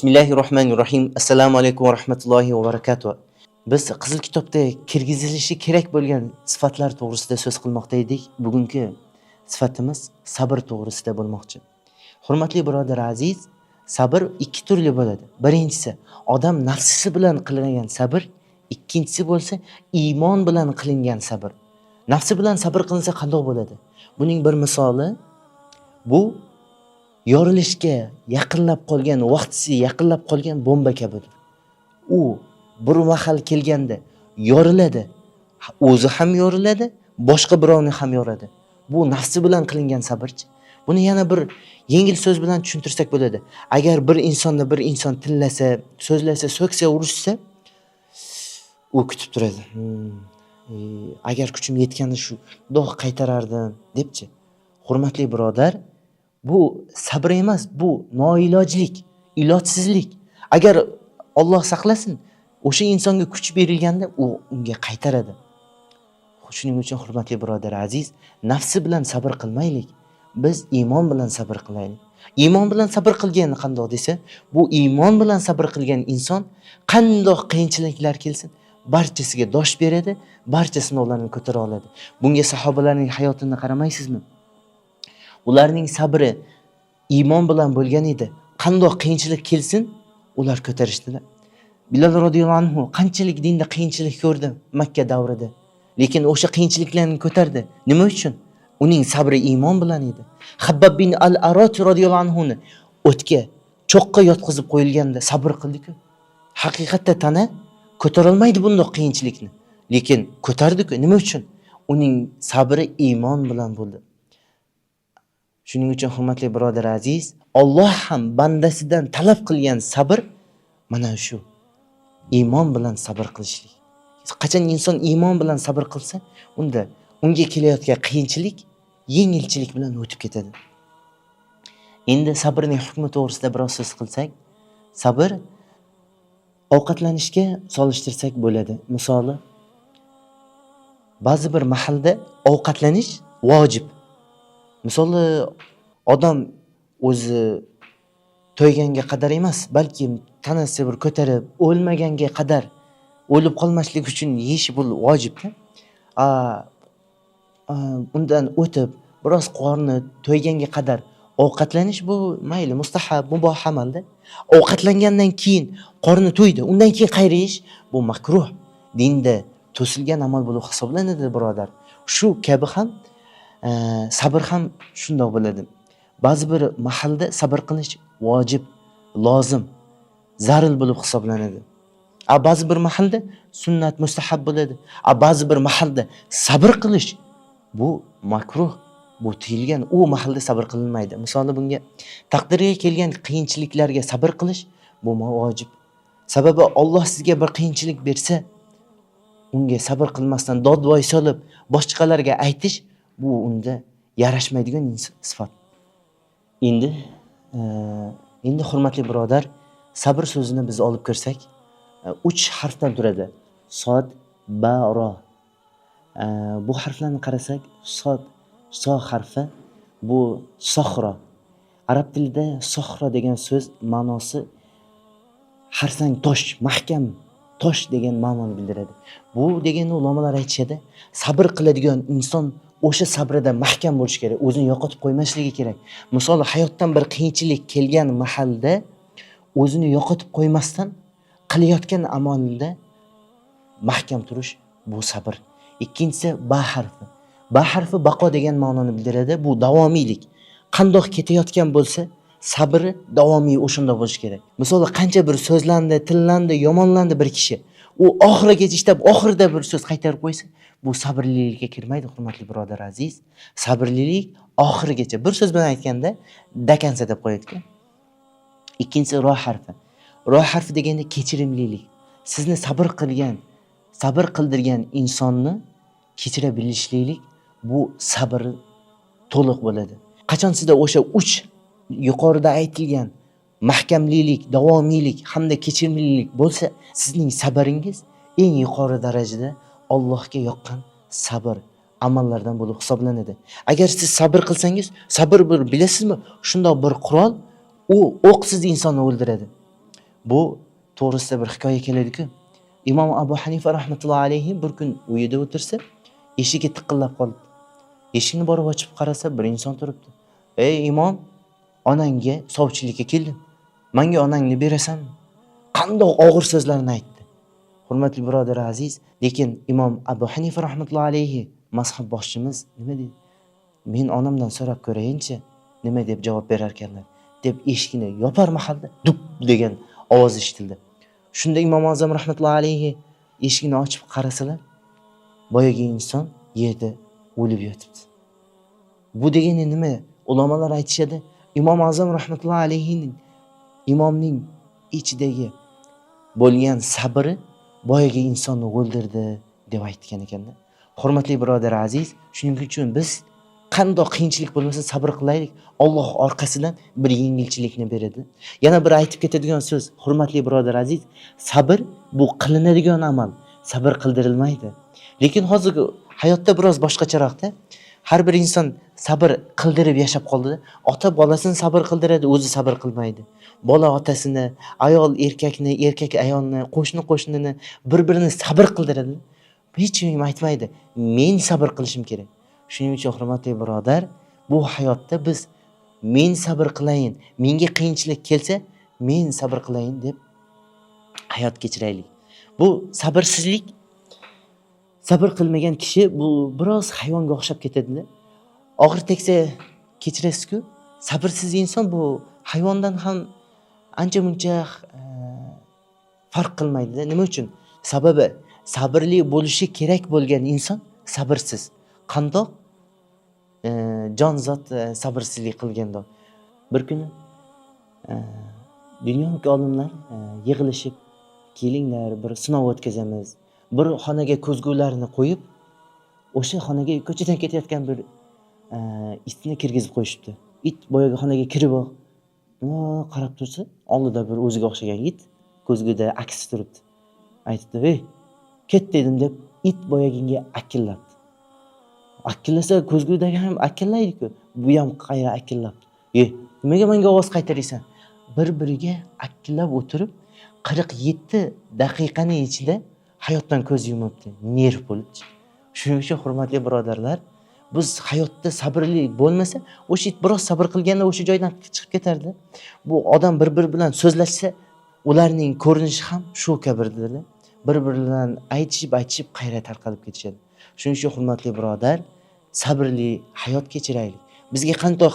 Bismillahirrohmanirrohim. Assalomu alaykum va rahmatullohi va barakatuh. Biz Qizil kitobda kirgizilishi kerak bo'lgan sifatlar to'g'risida so'z qilmoqda edik. Bugungi sifatimiz sabr to'g'risida bo'lmoqchi. Hurmatli birodar aziz, sabr ikki turli bo'ladi. Birinchisi odam nafsi bilan qilingan sabr, ikkinchisi bo'lsa iymon bilan qilingan sabr. Nafsi bilan sabr qilinsa qandoq bo'ladi? Buning bir misoli bu yorilishga yaqinlab qolgan, vaqtisi yaqinlab qolgan bomba kabidir. U bir mahal kelganda yoriladi. O'zi ham yoriladi, boshqa birovni ham yoradi. Bu nafsi bilan qilingan sabrchi. Buni yana bir yengil so'z bilan tushuntirsak bo'ladi. Agar bir insonni bir inson tillasa, so'zlasa, so'ksa, urishsa, u kutib turadi. Agar kuchim yetganda shu do'q qaytarardim debchi. Hurmatli birodar, bu sabr emas, bu noilojlik, ilojsizlik. Agar Alloh saqlasin, o'sha insonga kuch berilganda u unga qaytaradi. Shuning uchun hurmatli birodar aziz, nafsi bilan sabr qilmaylik. Biz iymon bilan sabr qilaylik. Iymon bilan sabr qilgan qandoq desa, bu iymon bilan sabr qilgan inson qandoq qiyinchiliklar kelsin, barchasiga dosh beradi, barcha sinovlarni ko'tara oladi. Bunga sahobalarning hayotini qaramaysizmi? Ularning sabri iymon bilan bo'lgan edi. Qandoq qiyinchilik kelsin, ular ko'tarishdilar. Bilal roziyallohu anhu qanchalik dinda qiyinchilik ko'rdi Makka davrida. Lekin o'sha qiyinchiliklarni ko'tardi. Nima uchun? Uning sabri iymon bilan edi. Habbab bin al-Arot roziyallohu anhuni o'tga, cho'qqa yotqizib qo'yilganda sabr qildi-ku. Haqiqatda tana ko'tarolmaydi bundoq qiyinchilikni. Lekin ko'tardi-ku. Nima uchun? Uning sabri iymon bilan bo'ldi. Shuning uchun hurmatli birodar aziz, Alloh ham bandasidan talab qilgan sabr mana shu. Iymon bilan sabr qilishlik. Qachon inson iymon bilan sabr qilsa, unda unga kelayotgan qiyinchilik yengilchilik bilan o'tib ketadi. Endi sabrning hukmi to'g'risida biroz so'z qilsak, sabr ovqatlanishga solishtirsak bo'ladi. Misoli, ba'zi bir mahalda ovqatlanish vojib. Misoli, odam o'zi to'yganga qadar emas, balki tanasi bir ko'tarib o'lmaganga qadar o'lib qolmaslik uchun yeyish bu vojibda. Undan o'tib biroz qorni to'yganga qadar ovqatlanish bu mayli, mustahab, muboh amalda. Ovqatlangandan keyin qorni to'ydi, undan keyin qayra yeyish bu makruh, dinda to'silgan amal bo'lib hisoblanadi, birodar. Shu kabi ham sabr ham shundoq bo'ladi. Ba'zi bir mahalda sabr qilish vojib, lozim, zaril bo'lib hisoblanadi. Ba'zi bir mahalda sunnat, mustahab bo'ladi. Ba'zi bir mahalda sabr qilish bu makruh, bu tiyilgan, u mahalda sabr qilinmaydi. Misoli bunga taqdirga kelgan qiyinchiliklarga sabr qilish bu vojib. Sababi Alloh sizga bir qiyinchilik bersa, unga sabr qilmasdan dodvoy solib boshqalarga aytish bu unda yarashmaydigan sifat. Endi hurmatli birodar, sabr so'zini biz olib ko'rsak, 3 harfdan turadi. Sod, ba, ro. Bu harflarni qarasak, sod, so harfi bu sohro. Arab tilida sohro degan so'z ma'nosi xarsang tosh, mahkam tosh degan ma'noni bildiradi. Bu degani ulamolar aytishadi, sabr qiladigan inson o'sha sabrida mahkam bo'lishi kerak, o'zini yo'qotib qo'ymasligi kerak. Misol, hayotdan bir qiyinchilik kelgan mahalda o'zini yo'qotib qo'ymasdan qilayotgan amalida mahkam turish bu sabr. Ikkinchisi ba harfi. Ba harfi baqo degan ma'noni bildiradi. Bu davomiylik. Qandoq ketayotgan bo'lsa, sabri davomiy o'shanda bo'lishi kerak. Misol, qancha bir so'zlandi, tillandi, yomonlandi bir kishi, u oxirigacha ishlab, oxirida bir so'z qaytarib qo'ysa, bu sabrlilikka kirmaydi, hurmatli birodar aziz. Sabrlilik oxirigacha, bir so'z bilan aytganda, dakansa deb qo'yadi. Ikkinchisi ro harfi. Ro harfi deganda kechirimlilik. Sizni sabr qilgan, sabr qildirgan insonni kechira bilishlik bu sabr to'liq bo'ladi. Qachon sizda o'sha 3 yuqorida aytilgan mahkamlilik, davomiylik hamda kechirimlilik bo'lsa, sizning sabringiz eng yuqori darajada Allohga yoqqan sabr amallardan bo'lib hisoblanadi. Agar siz sabr qilsangiz, sabr bir bilasizmi, shundoq bir qurol, u o'qsiz insonni o'ldiradi. Bu to'g'risida bir hikoya keladi-ku. Imom Abu Hanifa rahmatullohi alayhi bir kun uyida o'tirsa, eshigi tiqillab qolibdi. Eshikni borib ochib qarasa, bir inson turibdi. "Ey imom, onangga sovchilikka keldim. Menga onangni berasanmi?" Qandoq og'ir so'zlarni aytdi. Hurmatli birodar aziz, lekin Imom Abu Hanifa rahmatullohi alayhi mazhab boshchimiz nima dedi? "Men onamdan so'rab ko'rayinchi, nima deb javob berar ekanlar?" deb eshikni yopar mahalda dup degan ovoz eshitildi. Shunda Imom Azam rahmatullohi alayhi eshikni ochib qarasalar, boyagi inson yerda o'lib yotibdi. Bu degani nima? Ulamolar aytishadi, Imom Azam rahmatullohi alayhining imomning ichidagi bo'lgan sabri boyagi insonni o'ldirdi deb aytgan ekanda. Hurmatli birodar aziz, shuning uchun biz qandoq qiyinchilik bo'lmasa sabr qilaylik, Alloh orqasidan bir yengilchilikni beradi. Yana bir aytib ketadigan so'z, hurmatli birodar aziz, sabr bu qilinadigan amal, sabr qildirilmaydi. Lekin hozirgi hayotda biroz boshqacharoqda. Har bir inson sabr qildirib yashab qoldi. Ota bolasini sabr qildiradi, o'zi sabr qilmaydi. Bola otasini, ayol erkakni, erkak ayolni, qo'shni qo'shnini bir-birini sabr qildiradi. Hech kim aytmaydi, men sabr qilishim kerak. Shuning uchun hurmatli birodar, bu hayotda biz men sabr qilayin, menga qiyinchilik kelsa, men sabr qilayin deb hayot kechiraylik. Bu sabrsizlik, sabr qilmagan kishi bu biroz hayvonga o'xshab ketadi. Og'ir tegsa kechirasiz-ku. Sabrsiz inson bu hayvondan ham ancha-muncha farq qilmaydi. Nima uchun? Sababi sabrli bo'lishi kerak bo'lgan inson sabrsiz. Qandoq jonzot sabrsizlik qilganda. Bir kuni dunyolik olimlar yig'ilishib, kelinglar bir sinov o'tkazamiz. Bir xonaga ko'zgularni qo'yib, o'sha xonaga ko'chadan ketayotgan bir itni kirgizib qo'yishibdi. It boyagi xonaga kirib qarab tursa, oldida bir o'ziga o'xshagan it ko'zguda aksi turibdi. Aytibdi, "Ey, ket" dedim deb it boyaginga akillabdi. Akillasa ko'zgudagi ham akillaydi-ku. Bu ham qayra akillabdi. "Ey, nimaga menga ovoz qaytaraysan?" Bir-biriga akillab o'tirib 47 daqiqaning ichida hayotdan ko'z yumibdi, nerv bo'libchi. Shuning uchun hurmatli birodarlar, biz hayotda sabrli bo'lmasa, o'sha it biroz sabr qilganda o'sha joydan chiqib ketardi. Bu odam bir-biri bilan so'zlashsa, ularning ko'rinishi ham shu kabirdir. Bir-biri bilan aytishib-aytishib qayra tarqalib ketishadi. Shuning uchun hurmatli birodar, sabrli hayot kechiraylik. Bizga qandoq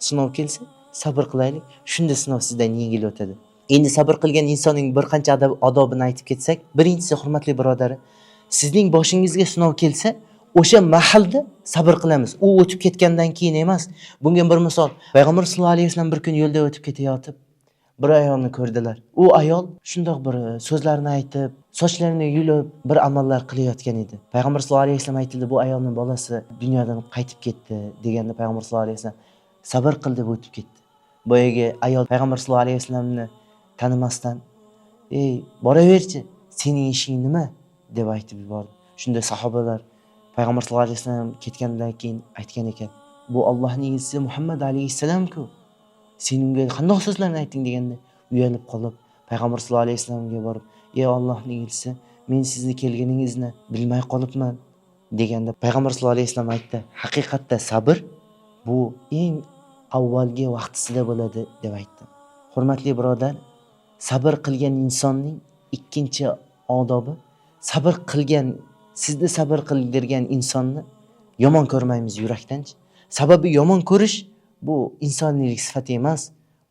sinov kelsa, sabr qilaylik. Shunda sinov sizdan yengil o'tadi. Endi sabr qilgan insonning bir qancha odobini aytib ketsak, birinchisi hurmatli birodar, sizning boshingizga sinov kelsa, o'sha mahalda sabr qilamiz. U o'tib ketgandan keyin emas. Bunga bir misol, Payg'ambar sollallohu alayhi vasallam bir kun yo'lda o'tib ketayotib, bir ayolni ko'rdilar. U ayol shundoq bir so'zlarni aytib, sochlarini yulib, bir amallar qilayotgan edi. Payg'ambar sollallohu alayhi vasallam aytdi, bu ayolning bolasi dunyodan qaytib ketdi deganda Payg'ambar sollallohu alayhi vasallam sabr qil deb o'tib ketdi. Boyagi ayol Payg'ambar sollallohu alayhi vasallamni tanimasdan, "Ey, boraverchi, sening ishing nima?" deb aytib yubordi. Shunda sahobalar Payg'ambar sollallohu alayhi vasallam ketgandan keyin aytgan ekan, "Bu Allohning elchisi Muhammad alayhissalom-ku. Sen unga qandoq so'zlarni aytding?" deganda uyalib qolib Payg'ambar sollallohu alayhi vasallamga borib, "Ey Allohning elchisi, men sizni kelganingizni bilmay qolibman" deganda Payg'ambar sollallohu alayhi vasallam aytdi, "Haqiqatda sabr bu eng avvalgi vaqtisida bo'ladi" deb aytdi. Hurmatli birodar, sabr qilgan insonning ikkinchi odobi, sabr qilgan, sizni sabr qildirgan insonni yomon ko'rmaymiz yurakdanchi. Sababi yomon ko'rish bu insoniylik sifati emas,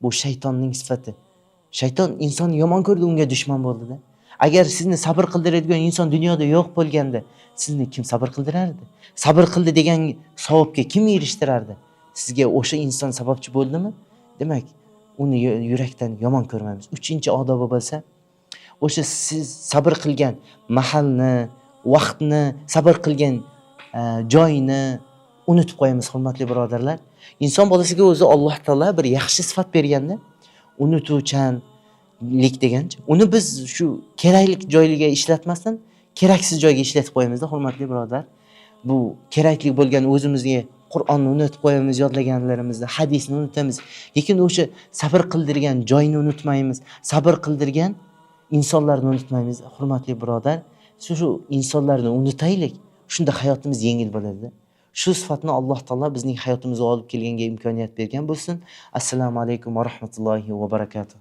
bu shaytonning sifati. Shayton insonni yomon ko'rdi, unga dushman bo'ldi-da. Agar sizni sabr qildiradigan inson dunyoda yo'q bo'lganda, sizni kim sabr qildirardi? Sabr qildi degan savobga kim erishtirardi? Sizga o'sha inson sababchi bo'ldimi? Demak, uni yurakdan yomon ko'rmaymiz. Uchinchi odobi bo'lsa, o'sha siz sabr qilgan mahalni, vaqtni, sabr qilgan joyni unutib qo'yamiz, hurmatli birodarlar. Inson bolasiga o'zi Alloh taolo bir yaxshi sifat berganda, unutuvchanlik degancha, uni biz shu kerakli joyga ishlatmasdan keraksiz joyga ishlatib qo'yamizda, hurmatli birodar. Bu kerakli bo'lgan o'zimizga Qur'onni unutib qo'yamiz, yodlaganlarimizni, hadisni unutamiz. Lekin o'sha sabr qildirgan joyni unutmaymiz. Sabr qildirgan insonlarni unutmaymiz. Hurmatli birodar, shu insonlarni unutaylik. Shunda hayotimiz yengil bo'ladi. Shu sifatni Alloh taolo bizning hayotimizga olib kelganga imkoniyat bergan bo'lsin. Assalomu alaykum va rahmatullohi va barakatuh.